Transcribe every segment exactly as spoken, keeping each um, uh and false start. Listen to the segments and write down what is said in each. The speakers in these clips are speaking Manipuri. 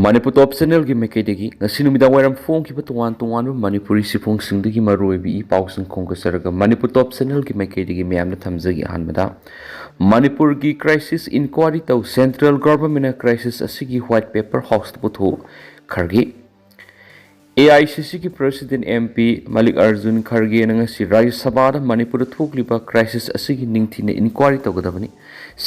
ꯃꯅꯤꯄꯨꯔ ꯇꯣꯞ ꯆꯦꯅꯦꯜꯒꯤ ꯃꯥꯏꯀꯩꯗꯒꯤ ꯉꯁꯤ ꯅꯨꯃꯤꯗꯥꯡ ꯋꯥꯏꯔꯝ ꯐꯣꯡꯈꯤꯕ ꯇꯣꯉꯥꯟ ꯇꯣꯉꯥꯟꯕ ꯃꯅꯤꯄꯨꯔꯤ ꯆꯦꯐꯣꯡꯁꯤꯡꯗꯒꯤ ꯃꯔꯨꯑꯣꯏꯕ ꯏ ꯄꯥꯎꯁꯤꯡ ꯈꯣꯝꯒꯠꯆꯔꯒ ꯃꯅꯤꯄꯨꯔ ꯇꯣꯞ ꯆꯦꯅꯦꯜꯒꯤ ꯃꯥꯏꯀꯩꯗꯒꯤ ꯃꯌꯥꯝꯗ ꯊꯝꯖꯒꯦ꯫ ꯑꯍꯥꯟꯕꯗ, ꯃꯅꯤꯄꯨꯔꯒꯤ crisis inquiry ꯇꯧ, central government ꯅ crisis ꯑꯁꯤꯒꯤ white paper House ꯇ ꯄꯨꯊꯣꯛꯈ꯭ꯔꯒꯦ꯫ ꯑꯦ ꯑꯥꯏ ꯁꯤ ꯁꯤꯒꯤ president ꯑꯦꯝ ꯄꯤ ꯃꯜꯂꯤꯛ ꯑꯔꯖꯨꯟ ꯈꯔꯒꯦꯅ ꯉꯁꯤ ꯔꯥꯖ꯭ꯌ ꯁꯚꯥꯗ ꯃꯅꯤꯄꯨꯔꯗ ꯊꯣꯛꯂꯤꯕ crisis ꯑꯁꯤꯒꯤ ꯅꯤꯡꯊꯤꯅ inquiry ꯇꯧꯒꯗꯕꯅꯤ꯫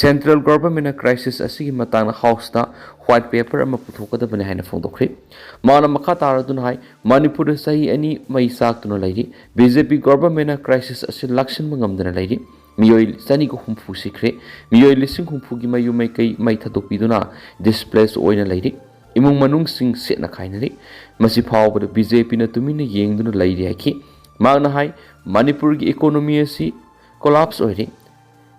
Central government ꯅ crisis ꯑꯁꯤꯒꯤ ꯃꯇꯥꯡꯗ House ꯇ white paper ꯑꯃ ꯄꯨꯊꯣꯛꯀꯗꯕꯅꯤ ꯍꯥꯏꯅ ꯐꯣꯡꯗꯣꯛꯈ꯭ꯔꯦ꯫ ꯃꯥꯅ ꯃꯈꯥ ꯇꯥꯔꯗꯨꯅ ꯍꯥꯏ, ꯃꯅꯤꯄꯨꯔꯗ ꯆꯍꯤ ꯑꯅꯤ ꯃꯩ ꯆꯥꯛꯇꯨꯅ ꯂꯩꯔꯤ꯫ ꯕꯤ ꯖꯦ ꯄꯤ government ꯅ crisis ꯑꯁꯤ ꯂꯥꯛꯁꯤꯟꯕ ꯉꯝꯗꯅ ꯂꯩꯔꯤ꯫ ꯃꯤꯑꯣꯏ ꯆꯅꯤꯒ ꯍꯨꯝꯐꯨ ꯁꯤꯈ꯭ꯔꯦ꯫ ꯃꯤꯑꯣꯏ ꯂꯤꯁꯤꯡ ꯍꯨꯝꯐꯨꯒꯤ ꯃꯌꯨꯝ ꯃꯩꯀꯩ ꯃꯩ ꯊꯥꯗꯣꯛꯄꯤꯗꯨꯅ displace ꯑꯣꯏꯅ ꯂꯩꯔꯤ꯫ ꯏꯃꯨꯡ ꯃꯅꯨꯡꯁꯤꯡ ꯁꯦꯠꯅ ꯈꯥꯏꯅꯔꯤ꯫ ꯃꯁꯤ ꯐꯥꯎꯕꯗ ꯕꯤ ꯖꯦ ꯄꯤꯅ ꯇꯨꯃꯤꯟꯅ ꯌꯦꯡꯗꯨꯅ ꯂꯩꯔꯤ ꯍꯥꯏꯈꯤ꯫ ꯃꯍꯥꯛꯅ ꯍꯥꯏ, ꯃꯅꯤꯄꯨꯔꯒꯤ economy ꯑꯁꯤ collapse ꯑꯣꯏꯔꯤ꯫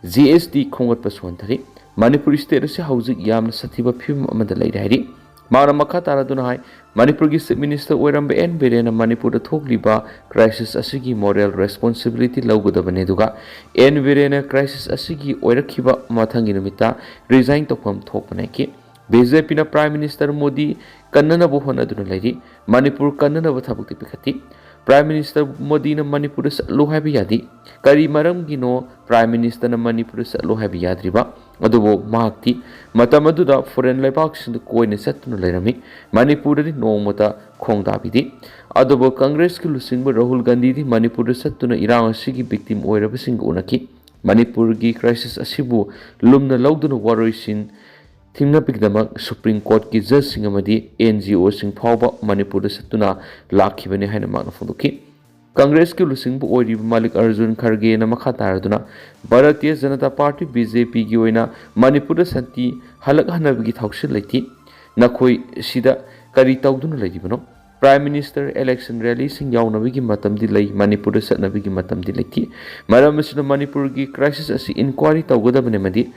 ꯖꯤ ꯑꯦꯁ ꯇꯤ ꯈꯣꯝꯒꯠꯄꯁꯨ ꯍꯟꯊꯔꯤ꯫ ꯃꯅꯤꯄꯨꯔ state ꯑꯁꯤ ꯍꯧꯖꯤꯛ ꯌꯥꯝꯅ ꯁꯥꯊꯤꯕ ꯐꯤꯕꯝ ꯑꯃꯗ ꯂꯩꯔꯦ ꯍꯥꯏꯔꯤ꯫ ꯃꯍꯥꯛꯅ ꯃꯈꯥ ꯇꯥꯔꯗꯨꯅ ꯍꯥꯏ, ꯃꯅꯤꯄꯨꯔꯒꯤ Chief Minister ꯑꯣꯏꯔꯝꯕ ꯑꯦꯟ ꯕꯤꯔꯦꯟꯅ ꯃꯅꯤꯄꯨꯔꯗ ꯊꯣꯛꯂꯤꯕ crisis ꯑꯁꯤꯒꯤ moral responsibility ꯂꯧꯒꯗꯕꯅꯤ, ꯑꯗꯨꯒ ꯑꯦꯟ ꯕꯤꯔꯦꯟꯅ crisis ꯑꯁꯤꯒꯤ ꯑꯣꯏꯔꯛꯈꯤꯕ ꯃꯊꯪꯒꯤ ꯅꯨꯃꯤꯠꯇ resign ꯇꯧꯐꯝ ꯊꯣꯛꯄꯅꯤ ꯍꯥꯏꯈꯤ꯫ ꯕꯤ ꯖꯦ ꯄꯤꯅ Prime Minister ꯃꯣꯗꯤ ꯀꯟꯅꯅꯕ ꯍꯣꯠꯅꯗꯨꯅ ꯂꯩꯔꯤ꯫ ꯃꯅꯤꯄꯨꯔ ꯀꯟꯅꯅꯕ ꯊꯕꯛꯇꯤ ꯄꯤꯈꯠꯇꯦ꯫ Prime Minister ꯃꯣꯗꯤꯅ ꯃꯅꯤꯄꯨꯔꯗ ꯆꯠꯂꯨ ꯍꯥꯏꯕ ꯌꯥꯗꯦ꯫ ꯀꯔꯤ ꯃꯔꯝꯒꯤꯅꯣ Prime Minister ꯅ ꯃꯅꯤꯄꯨꯔꯗ ꯆꯠꯂꯨ ꯍꯥꯏꯕ ꯌꯥꯗ꯭ꯔꯤꯕ? ꯑꯗꯨꯕꯨ ꯃꯍꯥꯛꯇꯤ ꯃꯇꯝ ꯑꯗꯨꯗ foreign ꯂꯩꯕꯥꯛꯁꯤꯡꯗ ꯀꯣꯏꯅ ꯆꯠꯇꯨꯅ ꯂꯩꯔꯝꯃꯤ꯫ ꯃꯅꯤꯄꯨꯔꯗꯗꯤ ꯅꯣꯡꯃꯇ ꯈꯣꯡꯗꯥꯕꯤꯗꯦ꯫ ꯑꯗꯨꯕꯨ Congress ꯀꯤ ꯂꯨꯆꯤꯡꯕ ꯔꯥꯍꯨꯜ ꯒꯥꯟꯙꯤꯗꯤ ꯃꯅꯤꯄꯨꯔꯗ ꯆꯠꯇꯨꯅ ꯏꯔꯥꯡ ꯑꯁꯤꯒꯤ victim ꯑꯣꯏꯔꯕꯁꯤꯡꯒ ꯎꯅꯈꯤ꯫ ꯃꯅꯤꯄꯨꯔꯒꯤ crisis ꯑꯁꯤꯕꯨ ꯂꯨꯝꯅ ꯂꯧꯗꯨꯅ ꯋꯥꯔꯣꯏꯁꯤꯟ ꯊꯤꯡꯅꯕꯒꯤꯗꯃꯛ Supreme Court ꯀꯤ judge ꯁꯤꯡ ꯑꯃꯗꯤ ꯑꯦꯟ ꯖꯤ ꯑꯣ ꯁꯤꯡ ꯐꯥꯎꯕ ꯃꯅꯤꯄꯨꯔꯗ ꯆꯠꯇꯨꯅ ꯂꯥꯛꯈꯤꯕꯅꯤ ꯍꯥꯏꯅ ꯃꯍꯥꯛꯅ ꯐꯣꯡꯗꯣꯛꯈꯤ꯫ Congress ꯀꯤ ꯂꯨꯆꯤꯡꯕ ꯑꯣꯏꯔꯤꯕ ꯃꯜꯂꯤꯛ ꯑꯔꯖꯨꯟ ꯈꯔꯒꯦꯅ ꯃꯈꯥ ꯇꯥꯔꯗꯨꯅ, Bharatiya Janata party, B J ꯄꯤ ꯒꯤ ꯑꯣꯏꯅ ꯃꯅꯤꯄꯨꯔꯗ ꯁꯥꯟꯇꯤ ꯍꯜꯂꯛꯍꯟꯅꯕꯒꯤ ꯊꯧꯁꯤꯜ ꯂꯩꯇꯦ꯫ ꯅꯈꯣꯏ ꯁꯤꯗ ꯀꯔꯤ ꯇꯧꯗꯨꯅ ꯂꯩꯔꯤꯕꯅꯣ? Prime Minister election rally ꯁꯤꯡ ꯌꯥꯎꯅꯕꯒꯤ ꯃꯇꯝꯗꯤ ꯂꯩ, ꯃꯅꯤꯄꯨꯔꯗ ꯆꯠꯅꯕꯒꯤ ꯃꯇꯝꯗꯤ ꯂꯩꯇꯦ꯫ ꯃꯔꯝ ꯑꯁꯤꯅ ꯃꯅꯤꯄꯨꯔꯒꯤ crisis ꯑꯁꯤ inquiry ꯇꯧꯒꯗꯕꯅꯤ ꯑꯃꯗꯤ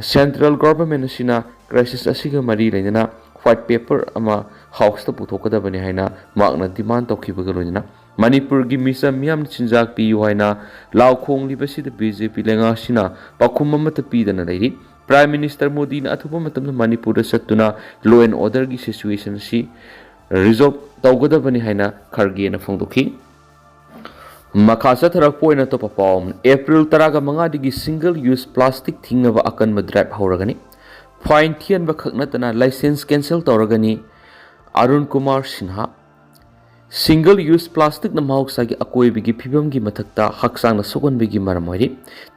Central Government ꯑꯁꯤꯅ crisis ꯑꯁꯤꯒ ꯃꯔꯤ ꯂꯩꯅꯅ white paper ꯑꯃ House ꯇ ꯄꯨꯊꯣꯛꯀꯗꯕꯅꯤ ꯍꯥꯏꯅ ꯃꯍꯥꯛꯅ demand ꯇꯧꯈꯤꯕꯒ ꯂꯣꯏꯅꯅ ꯃꯅꯤꯄꯨꯔꯒꯤ ꯃꯤꯆꯝ ꯃꯤꯌꯥꯝꯅ ꯆꯤꯟꯖꯥꯛ ꯄꯤꯌꯨ ꯍꯥꯏꯅ ꯂꯥꯎ ꯈꯣꯡꯂꯤꯕꯁꯤꯗ ꯕꯤ ꯖꯦ ꯄꯤ ꯂꯩꯉꯥꯛ ꯑꯁꯤꯅ ꯄꯥꯎꯈꯨꯝ ꯑꯃꯠꯇ ꯄꯤꯗꯅ ꯂꯩꯔꯤ꯫ Prime Minister ꯃꯣꯗꯤꯅ ꯑꯊꯨꯕ ꯃꯇꯝꯗ ꯃꯅꯤꯄꯨꯔꯗ ꯆꯠꯇꯨꯅ law and order ꯒꯤ situation ꯑꯁꯤ resolve ꯇꯧꯒꯗꯕꯅꯤ ꯍꯥꯏꯅ ꯈꯔꯒꯦꯅ ꯐꯣꯡꯗꯣꯛꯈꯤ꯫ ꯃꯈꯥ ꯆꯠꯊꯔꯛꯄ ꯑꯣꯏꯅ ꯑꯇꯣꯞꯄ ꯄꯥꯎ ꯑꯃꯅ, April ꯇꯔꯥꯒ ꯃꯉꯥꯗꯒꯤ single use plastic ꯊꯤꯡꯅꯕ ꯑꯀꯟꯕ drive ꯍꯧꯔꯒꯅꯤ꯫ Fine ꯊꯤꯍꯟꯕ ꯈꯛ ꯅꯠꯇꯅ license cancel ꯇꯧꯔꯒꯅꯤ꯫ Arun Kumar Sinha. Single use plastic ꯅ ꯃꯍꯧꯁꯥꯒꯤ ꯑꯀꯣꯏꯕꯒꯤ ꯐꯤꯕꯝꯒꯤ ꯃꯊꯛꯇ ꯍꯛꯆꯥꯡꯗ ꯁꯣꯛꯍꯟꯕꯒꯤ ꯃꯔꯝ ꯑꯣꯏꯔꯤ꯫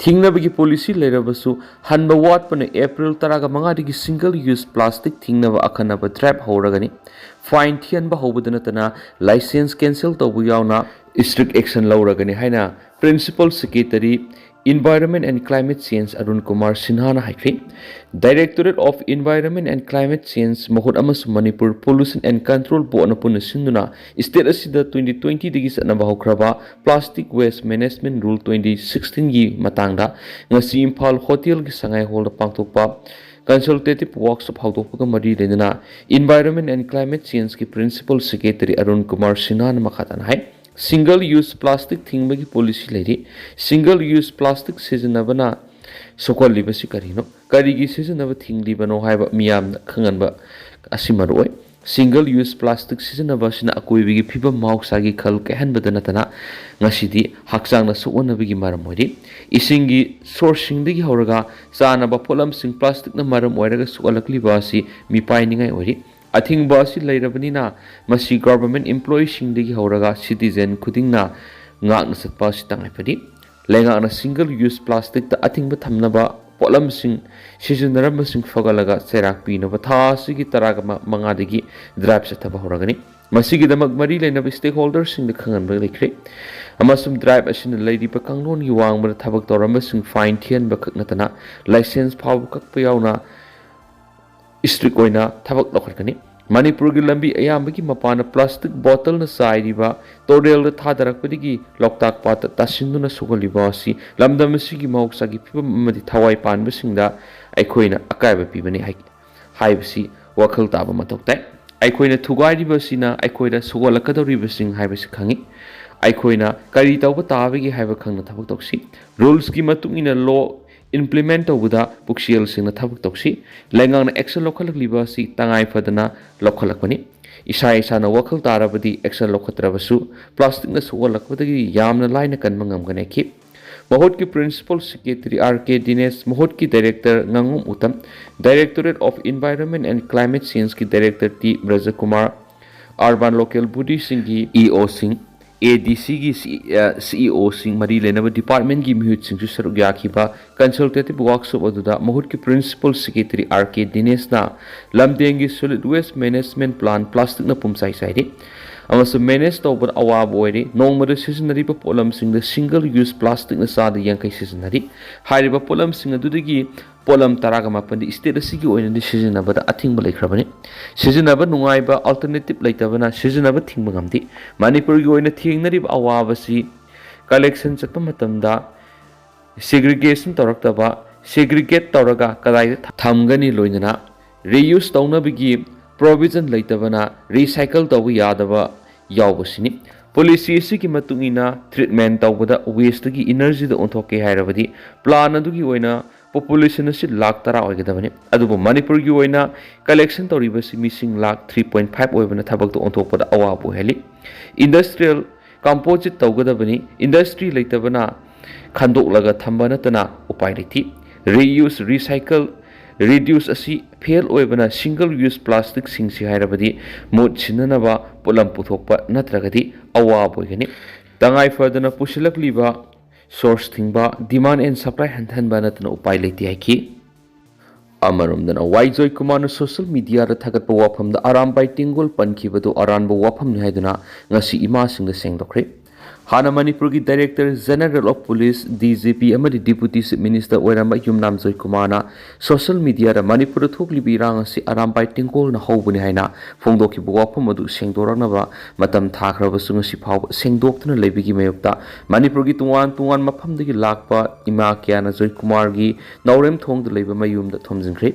ꯊꯤꯡꯅꯕꯒꯤ policy ꯂꯩꯔꯕꯁꯨ ꯍꯟꯕ ꯋꯥꯠꯄꯅ April ꯇꯔꯥꯒ ꯃꯉꯥꯗꯒꯤ single use plastic ꯊꯤꯡꯅꯕ ꯑꯈꯟꯅꯕ drive ꯍꯧꯔꯒꯅꯤ꯫ Fine ꯊꯤꯍꯟꯕ ꯍꯧꯕꯗ ꯅꯠꯇꯅ license cancel ꯇꯧꯕ ꯌꯥꯎꯅ strict action ꯂꯧꯔꯒꯅꯤ ꯍꯥꯏꯅ Principal Secretary Environment and Climate Change Arun Kumar ꯁꯤꯟꯍꯥꯅ ꯍꯥꯏꯈ꯭ꯔꯤ꯫ Directorate of Environment and Climate Change ꯃꯍꯨꯠ ꯑꯃꯁꯨꯡ Manipur Pollution and Control Board ꯅ ꯄꯨꯟꯅ ꯁꯤꯟꯗꯨꯅ state ꯑꯁꯤꯗ twenty twenty ꯗꯒꯤ ꯆꯠꯅꯕ ꯍꯧꯈ꯭ꯔꯕ Plastic Waste Management Rule twenty sixteen ꯒꯤ ꯃꯇꯥꯡꯗ ꯉꯁꯤ ꯏꯝꯐꯥꯜ hotel ꯒꯤ ꯁꯉꯥꯏ hall ꯗ ꯄꯥꯡꯊꯣꯛꯄ consultative workshop ꯍꯧꯗꯣꯛꯄꯒ ꯃꯔꯤ ꯂꯩꯅꯅ Environment and Climate Change ꯀꯤ Principal Secretary ꯑꯔꯨꯟ ꯀꯨꯃꯥꯔ ꯁꯤꯟꯍꯥꯅ ꯃꯈꯥ ꯇꯥꯅ ꯍꯥꯏ, single use plastic ꯊꯤꯡꯕꯒꯤ policy ꯂꯩꯔꯤ꯫ Single use plastic ꯁꯤꯖꯤꯟꯅꯕꯅ ꯁꯣꯛꯍꯜꯂꯤꯕꯁꯤ ꯀꯔꯤꯅꯣ? ꯀꯔꯤꯒꯤ ꯁꯤꯖꯤꯟꯅꯕ ꯊꯤꯡꯂꯤꯕꯅꯣ ꯍꯥꯏꯕ ꯃꯤꯌꯥꯝꯅ ꯈꯪꯍꯟꯕ ꯑꯁꯤ ꯃꯔꯨꯑꯣꯏ꯫ Single use plastic ꯁꯤꯖꯤꯟꯅꯕ ꯑꯁꯤꯅ ꯑꯀꯣꯏꯕꯒꯤ ꯐꯤꯕꯝ ꯃꯍꯧꯁꯥꯒꯤ ꯈꯜ ꯀꯥꯏꯍꯟꯕꯗ ꯅꯠꯇꯅ ꯉꯁꯤꯗꯤ ꯍꯛꯆꯥꯡꯗ ꯁꯣꯛꯍꯟꯅꯕꯒꯤ ꯃꯔꯝ ꯑꯣꯏꯔꯤ꯫ ꯏꯁꯤꯡꯒꯤ source ꯁꯤꯡꯗꯒꯤ ꯍꯧꯔꯒ ꯆꯥꯅꯕ ꯄꯣꯠꯂꯝꯁꯤꯡ plastic ꯅ ꯃꯔꯝ ꯑꯣꯏꯔꯒ ꯁꯣꯛꯍꯜꯂꯛꯂꯤꯕ ꯑꯁꯤ ꯃꯤꯄꯥꯏꯅꯤꯡꯉꯥꯏ ꯑꯣꯏꯔꯤ꯫ ꯑꯊꯤꯡꯕ ꯑꯁꯤ ꯂꯩꯔꯕꯅꯤꯅ ꯃꯁꯤ government employee ꯁꯤꯡꯗꯒꯤ ꯍꯧꯔꯒ citizen ꯈꯨꯗꯤꯡꯅ ꯉꯥꯛꯅ ꯆꯠꯄ ꯑꯁꯤ ꯇꯉꯥꯏ ꯐꯗꯦ꯫ ꯂꯩꯉꯥꯛꯅ single use plastic ꯇ ꯑꯊꯤꯡꯕ ꯊꯝꯅꯕ ꯄꯣꯠꯂꯝꯁꯤꯡ ꯁꯤꯖꯤꯟꯅꯔꯝꯕꯁꯤꯡ ꯐꯒꯠꯂꯒ ꯆꯩꯔꯥꯛ ꯄꯤꯅꯕ ꯊꯥ ꯑꯁꯤꯒꯤ ꯇꯔꯥꯒ ꯃꯉꯥꯗꯒꯤ drive ꯆꯠꯊꯕ ꯍꯧꯔꯒꯅꯤ꯫ ꯃꯁꯤꯒꯤꯗꯃꯛ ꯃꯔꯤ ꯂꯩꯅꯕ stakeholder ꯁꯤꯡꯗ ꯈꯪꯍꯟꯕ ꯂꯩꯈ꯭ꯔꯦ꯫ ꯑꯃꯁꯨꯡ drive ꯑꯁꯤꯅ ꯂꯩꯔꯤꯕ ꯀꯥꯡꯂꯣꯟꯒꯤ ꯋꯥꯡꯃꯗ ꯊꯕꯛ ꯇꯧꯔꯝꯕꯁꯤꯡ fine ꯊꯤꯍꯟꯕ ꯈꯛ ꯅꯠꯇꯅ license ꯐꯥꯎꯕ ꯀꯛꯄ ꯌꯥꯎꯅ strict ꯑꯣꯏꯅ ꯊꯕꯛ ꯂꯧꯈꯠꯀꯅꯤ꯫ ꯃꯅꯤꯄꯨꯔꯒꯤ ꯂꯝꯕꯤ ꯑꯌꯥꯝꯕꯒꯤ ꯃꯄꯥꯟꯗ plastic bottle ꯅ ꯆꯥꯏꯔꯤꯕ ꯇꯨꯔꯦꯜꯗ ꯊꯥꯗꯔꯛꯄꯗꯒꯤ ꯂꯣꯛꯇꯥꯛ ꯄꯥꯠꯇ ꯇꯥꯁꯤꯟꯗꯨꯅ ꯁꯣꯛꯍꯜꯂꯤꯕ ꯑꯁꯤ ꯂꯝꯗꯝ ꯑꯁꯤꯒꯤ ꯃꯍꯧꯁꯥꯒꯤ ꯐꯤꯕꯝ ꯑꯃꯗꯤ ꯊꯋꯥꯏ ꯄꯥꯟꯕꯁꯤꯡꯗ ꯑꯩꯈꯣꯏꯅ ꯑꯀꯥꯏꯕ ꯄꯤꯕꯅꯤ ꯍꯥꯏ-, ꯍꯥꯏꯕꯁꯤ ꯋꯥꯈꯜ ꯇꯥꯕ ꯃꯊꯧ ꯇꯥꯏ꯫ ꯑꯩꯈꯣꯏꯅ ꯊꯨꯒꯥꯏꯔꯤꯕ ꯑꯁꯤꯅ ꯑꯩꯈꯣꯏꯗ ꯁꯣꯛꯍꯜꯂꯛꯀꯗꯧꯔꯤꯕꯁꯤꯡ ꯍꯥꯏꯕꯁꯤ ꯈꯪꯏ꯫ ꯑꯩꯈꯣꯏꯅ ꯀꯔꯤ ꯇꯧꯕ ꯇꯥꯕꯒꯦ ꯍꯥꯏꯕ ꯈꯪꯅ ꯊꯕꯛ ꯇꯧꯁꯤ꯫ Rules ꯀꯤ ꯃꯇꯨꯡ ꯏꯟꯅ law implement ꯇꯧꯕꯗ ꯄꯨꯛꯆꯦꯜ ꯁꯦꯡꯅ ꯊꯕꯛ ꯇꯧꯁꯤ꯫ ꯂꯩꯉꯥꯛꯅ action ꯂꯧꯈꯠꯂꯛꯂꯤꯕ ꯑꯁꯤ ꯇꯉꯥꯏ ꯐꯗꯅ ꯂꯧꯈꯠꯂꯛꯄꯅꯤ꯫ ꯏꯁꯥ ꯏꯁꯥꯅ ꯋꯥꯈꯜ ꯇꯥꯔꯕꯗꯤ action ꯂꯧꯈꯠꯇ꯭ꯔꯕꯁꯨ plasticꯅ ꯁꯣꯛꯍꯜꯂꯛꯄꯗꯒꯤ ꯌꯥꯝꯅ ꯂꯥꯏꯅ ꯀꯟꯕ ꯉꯝꯒꯅꯤ ꯍꯥꯏꯈꯤ꯫ ꯃꯍꯨꯠꯀꯤ Principal Secretary R K Dinesh, ꯃꯍꯨꯠꯀꯤ Director ꯉꯥꯉꯣꯝ Uttam, Directorate of Environment and Climate Changeꯀꯤ Director T ꯕ꯭ꯔꯖꯀꯨꯃꯥꯔ, Urban Local Bodyꯁꯤꯡꯒꯤ EOꯁꯤꯡ, ADCꯒꯤ CEO ꯁꯤꯡ, ꯃꯔꯤ ꯂꯩꯅꯕ departmentꯀꯤ ꯃꯤꯍꯨꯠꯁꯤꯡꯁꯨ ꯁꯔꯨꯛ ꯌꯥꯈꯤꯕ consultative workshop ꯑꯗꯨꯗ ꯃꯍꯨꯠꯀꯤ Principal Secretary R K Dineshꯅ ꯂꯝꯗꯦꯡꯒꯤ solid waste management plant plasticꯅ ꯄꯨꯝꯆꯥꯏ ꯆꯥꯏꯔꯤ ꯑꯃꯁꯨꯡ manage ꯇꯧꯕꯗ ꯑꯋꯥꯕ ꯑꯣꯏꯔꯤ꯫ ꯅꯣꯡꯃꯗ ꯁꯤꯖꯤꯟꯅꯔꯤꯕ ꯄꯣꯠꯂꯝꯁꯤꯡꯗ single use plasticꯅ ꯆꯥꯗ ꯌꯥꯡꯈꯩ ꯁꯤꯖꯤꯟꯅꯔꯤ꯫ ꯍꯥꯏꯔꯤꯕ ꯄꯣꯠꯂꯝꯁꯤꯡ ꯑꯗꯨꯗꯒꯤ ꯄꯣꯠꯂꯝ ꯇꯔꯥꯒ ꯃꯥꯄꯟꯗꯤ state ꯑꯁꯤꯒꯤ ꯑꯣꯏꯅꯗꯤ ꯁꯤꯖꯤꯟꯅꯕꯗ ꯑꯊꯤꯡꯕ ꯂꯩꯈ꯭ꯔꯕꯅꯤ꯫ ꯁꯤꯖꯤꯟꯅꯕ ꯅꯨꯡꯉꯥꯏꯕ alternative ꯂꯩꯇꯕꯅ ꯁꯤꯖꯤꯟꯅꯕ ꯊꯤꯡꯕ ꯉꯝꯗꯦ꯫ ꯃꯅꯤꯄꯨꯔꯒꯤ ꯑꯣꯏꯅ ꯊꯦꯡꯅꯔꯤꯕ ꯑꯋꯥꯕꯁꯤ collection ꯆꯠꯄ ꯃꯇꯝꯗ segregation ꯇꯧꯔꯛꯇꯕ, segregate ꯇꯧꯔꯒ ꯀꯗꯥꯏꯗ ꯊꯝꯒꯅꯤ, ꯂꯣꯏꯅꯅ reuse ꯇꯧꯅꯕꯒꯤ provision ꯂꯩꯇꯕꯅ recycle ꯇꯧꯕ ꯌꯥꯗꯕ ꯌꯥꯎꯕꯁꯤꯅꯤ꯫ Policy ꯑꯁꯤꯒꯤ ꯃꯇꯨꯡ ꯏꯟꯅ treatment ꯇꯧꯕꯗ wasteꯇꯒꯤ energyꯗ ꯑꯣꯟꯊꯣꯛꯀꯦ ꯍꯥꯏꯔꯕꯗꯤ plan ꯑꯗꯨꯒꯤ ꯑꯣꯏꯅ population ꯑꯁꯤ ꯂꯥꯈ ꯇꯔꯥ ꯑꯣꯏꯒꯗꯕꯅꯤ꯫ ꯑꯗꯨꯕꯨ ꯃꯅꯤꯄꯨꯔꯒꯤ ꯑꯣꯏꯅ collection ꯇꯧꯔꯤꯕꯁꯤ ꯃꯤꯁꯤꯡ ꯂꯥꯈ three point five ꯑꯣꯏꯕꯅ ꯊꯕꯛꯇ ꯑꯣꯟꯊꯣꯛꯄꯗ ꯑꯋꯥꯕ ꯑꯣꯏꯍꯜꯂꯤ꯫ Industrial composite ꯇꯧꯒꯗꯕꯅꯤ꯫ Industry ꯂꯩꯇꯕꯅ ꯈꯟꯗꯣꯛꯂꯒ ꯊꯝꯕ ꯅꯠꯇꯅ ꯎꯄꯥꯏ ꯂꯩꯇꯦ꯫ Reuse, recycle, reduce ꯑꯁꯤ fail ꯑꯣꯏꯕꯅ single use plasticꯁꯤꯡꯁꯤ ꯍꯥꯏꯔꯕꯗꯤ ꯃꯍꯨꯠ ꯁꯤꯟꯅꯅꯕ ꯄꯣꯠꯂꯝ ꯄꯨꯊꯣꯛꯄ ꯅꯠꯇ꯭ꯔꯒꯗꯤ ꯑꯋꯥꯕ ꯑꯣꯏꯒꯅꯤ꯫ ꯇꯉꯥꯏ ꯐꯗꯅ ꯄꯨꯁꯤꯜꯂꯛꯂꯤꯕ source ꯊꯤꯡꯕ, demand and supply ꯍꯟꯊꯍꯟꯕ ꯅꯠꯇꯅ ꯎꯄꯥꯏ ꯂꯩꯇꯦ ꯍꯥꯏꯈꯤ꯫ ꯑꯃꯔꯣꯝꯗꯅ ꯋꯥꯏ ꯖꯣꯏꯀꯨꯃꯥꯔꯅ social mediaꯗ ꯊꯥꯒꯠꯄ ꯋꯥꯐꯝꯗ ꯑꯔꯥꯝꯕꯥꯏ ꯇꯦꯡꯒꯣꯜ ꯄꯟꯈꯤꯕꯗꯨ ꯑꯔꯥꯟꯕ ꯋꯥꯐꯝꯅꯤ ꯍꯥꯏꯗꯨꯅ ꯉꯁꯤ ꯏꯃꯥꯁꯤꯡꯗ ꯁꯦꯡꯗꯣꯛꯈ꯭ꯔꯦ꯫ ꯍꯥꯟꯅ ꯃꯅꯤꯄꯨꯔꯒꯤ Director General of Police, DGP ꯑꯃꯗꯤ Deputy Chief Minister ꯑꯣꯏꯔꯝꯕ ꯌꯨꯝꯅꯥꯝ ꯖꯣꯏꯀꯨꯃꯥꯔꯅ social mediaꯗ ꯃꯅꯤꯄꯨꯔꯗ ꯊꯣꯛꯂꯤꯕ ꯏꯔꯥꯡ ꯑꯁꯤ ꯑꯔꯥꯝꯕꯥꯏ ꯇꯦꯡꯒꯣꯜꯅ ꯍꯧꯕꯅꯤ ꯍꯥꯏꯅ ꯐꯣꯡꯗꯣꯛꯈꯤꯕ ꯋꯥꯐꯝ ꯑꯗꯨ ꯁꯦꯡꯗꯣꯔꯛꯅꯕ ꯃꯇꯝ ꯊꯥꯈ꯭ꯔꯕꯁꯨ ꯉꯁꯤ ꯐꯥꯎꯕ ꯁꯦꯡꯗꯣꯛꯇꯨꯅ ꯂꯩꯕꯒꯤ ꯃꯥꯌꯣꯛꯇ ꯃꯅꯤꯄꯨꯔꯒꯤ ꯇꯣꯉꯥꯟ ꯇꯣꯉꯥꯟ ꯃꯐꯝꯗꯒꯤ ꯂꯥꯛꯄ ꯏꯃꯥ ꯀꯌꯥꯅ ꯖꯣꯏꯀꯨꯃꯥꯔꯒꯤ ꯅꯥꯎꯔꯦꯝꯊꯣꯡꯗ ꯂꯩꯕ ꯃꯌꯨꯝꯗ ꯊꯣꯝꯖꯤꯟꯈ꯭ꯔꯦ꯫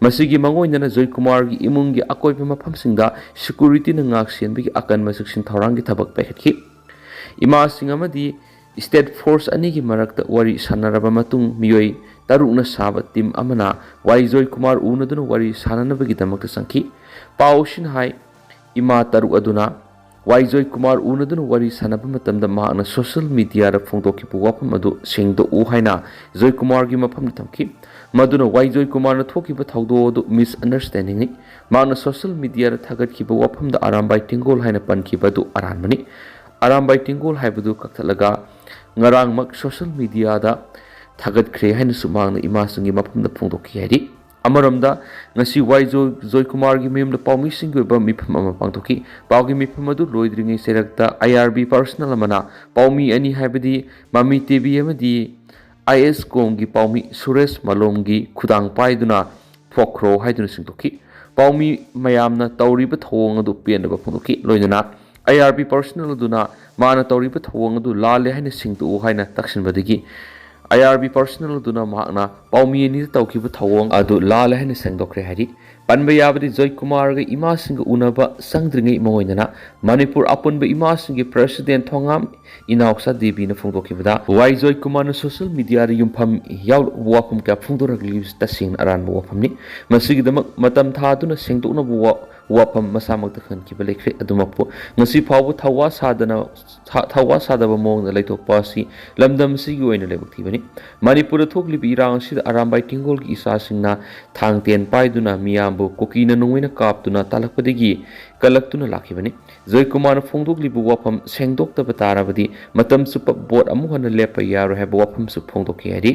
ꯃꯁꯤꯒꯤ ꯃꯥꯡꯑꯣꯏꯅꯅ ꯖꯣꯏꯀꯨꯃꯥꯔꯒꯤ ꯏꯃꯨꯡꯒꯤ ꯑꯀꯣꯏꯕ ꯃꯐꯝꯁꯤꯡꯗ securityꯅ ꯉꯥꯛ ꯁꯦꯟꯕꯒꯤ ꯑꯀꯟꯕ ꯆꯦꯛꯁꯤꯟ ꯊꯧꯔꯥꯡꯒꯤ ꯊꯕꯛ ꯄꯥꯏꯈꯠꯈꯤ꯫ ꯏꯃꯥꯁꯤꯡ ꯑꯃꯗꯤ state force ꯑꯅꯤꯒꯤ ꯃꯔꯛꯇ ꯋꯥꯔꯤ ꯁꯥꯟꯅꯔꯕ ꯃꯇꯨꯡ ꯃꯤꯑꯣꯏ ꯇꯔꯨꯛꯅ ꯁꯥꯕ ꯇꯤꯝ ꯑꯃꯅ ꯋꯥꯏ ꯖꯣꯏꯀꯨꯃꯥꯔ ꯎꯅꯗꯨꯅ ꯋꯥꯔꯤ ꯁꯥꯟꯅꯅꯕꯒꯤꯗꯃꯛꯇ ꯆꯪꯈꯤ꯫ ꯄꯥꯎ ꯑꯁꯤꯅ ꯍꯥꯏ, ꯏꯃꯥ ꯇꯔꯨꯛ ꯑꯗꯨꯅ ꯋꯥꯏ ꯖꯣꯏꯀꯨꯃꯥꯔ ꯎꯅꯗꯨꯅ ꯋꯥꯔꯤ ꯁꯥꯟꯅꯕ ꯃꯇꯝꯗ ꯃꯍꯥꯛꯅ ꯁꯣꯁꯤꯌꯦꯜ ꯃꯤꯗꯤꯌꯥꯗ ꯐꯣꯡꯗꯣꯛꯈꯤꯕ ꯋꯥꯐꯝ ꯑꯗꯨ ꯁꯦꯡꯗꯣꯛꯎ ꯍꯥꯏꯅ ꯖꯣꯏꯀꯨꯃꯥꯔꯒꯤ ꯃꯐꯝꯗ ꯊꯝꯈꯤ꯫ ꯃꯗꯨꯅ ꯋꯥꯏ ꯖꯣꯏꯀꯨꯃꯥꯔꯅ ꯊꯣꯛꯈꯤꯕ ꯊꯧꯗꯣꯛ ꯑꯗꯨ ꯃꯤꯁꯑꯟꯗꯔꯁꯇꯦꯟꯗꯤꯡꯅꯤ꯫ ꯃꯍꯥꯛꯅ ꯁꯣꯁꯤꯌꯦꯜ ꯃꯤꯗꯤꯌꯥꯗ ꯊꯥꯒꯠꯈꯤꯕ ꯋꯥꯐꯝꯗ ꯑꯔꯥꯝꯕꯥꯏ ꯇꯦꯡꯒꯣꯜ ꯍꯥꯏꯅ ꯄꯟꯈꯤꯕ ꯑꯗꯨ ꯑꯔꯥꯟꯕꯅꯤ꯫ ꯑꯔꯥꯝꯕꯥꯏ ꯇꯦꯡꯒꯣꯜ ꯍꯥꯏꯕꯗꯨ ꯀꯛꯊꯠꯂꯒ ꯉꯔꯥꯡꯃꯛ ꯁꯣꯁꯤꯌꯦꯜ ꯃꯤꯗꯤꯌꯥꯗ ꯊꯥꯒꯠꯈ꯭ꯔꯦ ꯍꯥꯏꯅꯁꯨ ꯃꯍꯥꯛꯅ ꯏꯃꯥꯁꯤꯡꯒꯤ ꯃꯐꯝꯗ ꯐꯣꯡꯗꯣꯛꯈꯤ ꯍꯥꯏꯔꯤ꯫ ꯑꯃꯔꯣꯝꯗ, ꯉꯁꯤ ꯋꯥꯏ ꯖꯣꯏ ꯖꯣꯏꯀꯨꯃꯥꯔꯒꯤ ꯃꯌꯨꯝꯗ ꯄꯥꯎꯃꯤꯁꯤꯡꯒꯤ ꯑꯣꯏꯕ ꯃꯤꯐꯝ ꯑꯃ ꯄꯥꯡꯊꯣꯛꯈꯤ꯫ ꯄꯥꯎꯒꯤ ꯃꯤꯐꯝ ꯑꯗꯨ ꯂꯣꯏꯗ꯭ꯔꯤꯉꯩ ꯆꯩꯔꯛꯇ ꯑꯥꯏ ꯑꯥꯔ ꯕꯤ ꯄꯥꯔꯁꯅꯦꯜ ꯑꯃꯅ ꯄꯥꯎꯃꯤ ꯑꯅꯤ, ꯍꯥꯏꯕꯗꯤ ꯃꯃꯤ ꯇꯦꯕꯤ ꯑꯃꯗꯤ ꯑꯥꯏ ꯑꯦꯁ ꯀꯣꯝꯒꯤ ꯄꯥꯎꯃꯤ ꯁꯨꯔꯦꯁ ꯃꯥꯂꯣꯝꯒꯤ ꯈꯨꯗꯥꯡ ꯄꯥꯏꯗꯨꯅ ꯊꯣꯛꯈ꯭ꯔꯣ ꯍꯥꯏꯗꯨꯅ ꯁꯦꯡꯗꯣꯛꯈꯤ꯫ ꯄꯥꯎꯃꯤ ꯃꯌꯥꯝꯅ ꯇꯧꯔꯤꯕ ꯊꯧꯑꯣꯡ ꯑꯗꯨ ꯄꯦꯟꯗꯕ ꯐꯣꯡꯗꯣꯛꯈꯤ꯫ ꯂꯣꯏꯅꯅ ꯑꯥꯏ ꯑꯥꯔ ꯕꯤ ꯄꯥꯔꯁꯅꯦꯜ ꯑꯗꯨꯅ ꯃꯥꯅ ꯇꯧꯔꯤꯕ ꯊꯧꯑꯣꯡ ꯑꯗꯨ ꯂꯥꯜꯂꯦ ꯍꯥꯏꯅ ꯁꯦꯡꯗꯣꯛꯎ ꯍꯥꯏꯅ ꯇꯛꯁꯤꯟꯕꯗꯒꯤ ꯑꯥꯏ ꯑꯥꯔ ꯕꯤ ꯄꯥꯔꯁꯅꯦꯜ ꯑꯗꯨꯅ ꯃꯍꯥꯛꯅ ꯄꯥꯎꯃꯤ ꯑꯅꯤꯗ ꯇꯧꯈꯤꯕ ꯊꯧꯑꯣꯡ ꯑꯗꯨ ꯂꯥꯜꯂꯦ ꯍꯥꯏꯅ ꯁꯦꯡꯗꯣꯛꯈ꯭ꯔꯦ ꯍꯥꯏꯔꯤ꯫ ꯄꯟꯕ ꯌꯥꯕꯗꯤ, ꯖꯣꯏꯀꯨꯃꯥꯔꯒ ꯏꯃꯥꯁꯤꯡꯒ ꯎꯅꯕ ꯆꯪꯗ꯭ꯔꯤꯉꯩ ꯃꯉꯣꯏꯗꯅ ꯃꯅꯤꯄꯨꯔ ꯑꯄꯨꯟꯕ ꯏꯃꯥꯁꯤꯡꯒꯤ ꯄ꯭ꯔꯁꯤꯗꯦꯟ ꯊꯣꯉꯥꯝ ꯏꯅꯥꯎꯆꯥ ꯗꯦꯕꯤꯅ ꯐꯣꯡꯗꯣꯛꯈꯤꯕꯗ, ꯋꯥꯏ ꯖꯣꯏꯀꯨꯃꯥꯔꯅ ꯁꯣꯁꯤꯌꯦꯜ ꯃꯤꯗꯤꯌꯥꯗ ꯌꯨꯝꯐꯝ ꯌꯥꯎꯗꯕ ꯋꯥꯐꯝ ꯀꯌꯥ ꯐꯣꯡꯗꯣꯔꯛꯂꯤꯕꯁꯤ ꯇꯁꯦꯡꯅ ꯑꯔꯥꯟꯕ ꯋꯥꯐꯝꯅꯤ꯫ ꯃꯁꯤꯒꯤꯗꯃꯛ ꯃꯇꯝ ꯊꯥꯗꯨꯅ ꯁꯦꯡꯗꯣꯛꯅꯕ ꯋꯥ-, ꯋꯥꯐꯝ ꯃꯁꯥꯃꯛꯇ ꯈꯟꯈꯤꯕ ꯂꯩꯈ꯭ꯔꯦ꯫ ꯑꯗꯨꯃꯛꯄꯨ ꯉꯁꯤ ꯐꯥꯎꯕ ꯊꯧꯋꯥ ꯁꯥꯗꯅ, ꯊ-, ꯊꯧꯋꯥ ꯁꯥꯗꯕ ꯃꯑꯣꯡꯗ ꯂꯩꯊꯣꯛꯄ ꯑꯁꯤ ꯂꯝꯗꯝ ꯑꯁꯤꯒꯤ ꯑꯣꯏꯅ ꯂꯥꯏꯕꯛ ꯊꯤꯕꯅꯤ꯫ ꯃꯅꯤꯄꯨꯔꯗ ꯊꯣꯛꯂꯤꯕ ꯏꯔꯥꯡ ꯑꯁꯤꯗ ꯑꯔꯥꯝꯕꯥꯏ ꯇꯦꯡꯒꯣꯜꯒꯤ ꯏꯆꯥꯁꯤꯡꯅ ꯊꯥꯡ ꯇꯦꯟ ꯄꯥꯏꯗꯨꯅ ꯃꯤꯌꯥꯝꯕꯨ ꯀꯨꯀꯤꯅ ꯅꯣꯡꯃꯩꯅ ꯀꯥꯞꯇꯨꯅ ꯇꯥꯜꯂꯛꯄꯗꯒꯤ ꯀꯜꯂꯛꯇꯨꯅ ꯂꯥꯛꯈꯤꯕꯅꯤ꯫ ꯖꯣꯏꯀꯨꯃꯥꯔꯅ ꯐꯣꯡꯗꯣꯛꯂꯤꯕ ꯋꯥꯐꯝ ꯁꯦꯡꯗꯣꯛꯇꯕ ꯇꯥꯔꯕꯗꯤ ꯃꯇꯝ ꯆꯨꯞꯄ ꯚꯣꯠ ꯑꯃꯨꯛ ꯍꯟꯅ ꯂꯦꯞꯄ ꯌꯥꯔꯣꯏ ꯍꯥꯏꯕ ꯋꯥꯐꯝꯁꯨ ꯐꯣꯡꯗꯣꯛꯈꯤ ꯍꯥꯏꯔꯤ꯫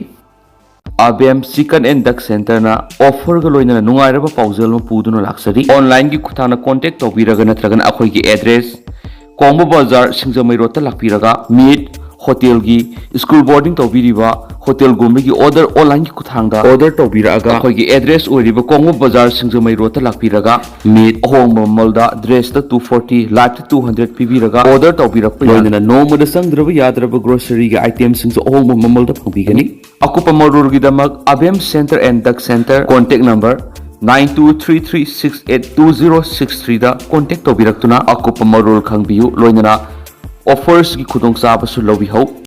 ꯑꯕꯦꯝ ꯆꯤꯀꯟ ꯑꯦꯟ ꯗꯛ ꯁꯦꯟꯇꯔꯅ ꯑꯣꯐꯔꯒ ꯂꯣꯏꯅꯅ ꯅꯨꯡꯉꯥꯏꯔꯕ ꯄꯥꯎꯖꯦꯜ ꯑꯃ ꯄꯨꯗꯨꯅ ꯂꯥꯛꯆꯔꯤ꯫ ꯑꯣꯟꯂꯥꯏꯟꯒꯤ ꯈꯨꯠꯊꯥꯡꯗ ꯀꯣꯟꯇꯦꯛ ꯇꯧꯕꯤꯔꯒ ꯅꯠꯇ꯭ꯔꯒꯅ ꯑꯩꯈꯣꯏꯒꯤ ꯑꯦꯗ꯭ꯔꯦꯁ, ꯀꯣꯡꯕ ꯕꯖꯥꯔ, ꯁꯤꯡꯖꯃꯩ ꯔꯣꯗꯇ ꯂꯥꯛꯄꯤꯔꯒ ꯃꯤꯠ, ꯍꯣꯇꯦꯜꯒꯤ, ꯁ꯭ꯀꯨꯜ ꯕꯣꯔꯗꯤꯡ ꯇꯧꯕꯤꯔꯤꯕ ꯍꯣꯇꯦꯜꯒꯨꯝꯕꯒꯤ ꯑꯣꯔꯗꯔ ꯑꯣꯟꯂꯥꯏꯟꯒꯤ ꯈꯨꯠꯊꯥꯡꯗ ꯑꯣꯔꯗꯔ ꯇꯧꯕꯤꯔꯛꯑꯒ ꯑꯩꯈꯣꯏꯒꯤ ꯑꯦꯗ꯭ꯔꯦꯁ ꯑꯣꯏꯔꯤꯕ ꯀꯣꯡꯕ ꯕꯖꯥꯔ, ꯁꯤꯡꯖꯃꯩ ꯔꯣꯗꯇ ꯂꯥꯛꯄꯤꯔꯒ ꯃꯤꯠ ꯑꯍꯣꯡꯕ ꯃꯃꯜꯗ ꯗ꯭ꯔꯦꯁꯇ two forty, ꯂꯥꯏꯞꯇ two hundred ꯄꯤꯕꯤꯔꯒ ꯑꯣꯔꯗꯔ ꯇꯧꯕꯤꯔꯛꯄ ꯌꯥꯏ꯫ ꯂꯣꯏꯅꯅ ꯅꯣꯡꯃꯗ ꯆꯪꯗ꯭ꯔꯕ ꯌꯥꯗ꯭ꯔꯕ ꯒ꯭ꯔꯣꯁꯔꯤꯒꯤ ꯑꯥꯏꯇꯦꯝꯁꯤꯡꯁꯨ ꯑꯍꯣꯡꯕ ꯃꯃꯜꯗ ꯐꯪꯕꯤꯒꯅꯤ꯫ ꯑꯀꯨꯞꯄ ꯃꯔꯣꯜꯒꯤꯗꯃꯛ ꯑꯕꯦꯝ ꯁꯦꯟꯇꯔ ꯑꯦꯟ ꯗꯛ centre, contact number nine two three three six eight two zero six threeꯗ ꯀꯣꯟꯇꯦꯛ ꯇꯧꯕꯤꯔꯛꯇꯨꯅ ꯑꯀꯨꯞꯄ ꯃꯔꯣꯜ ꯈꯪꯕꯤꯌꯨ꯫ ꯂꯣꯏꯅꯅ ꯑꯣꯐꯔꯁꯀꯤ ꯈꯨꯗꯣꯡꯆꯥꯕꯁꯨ ꯂꯧꯕꯤꯍꯧ꯫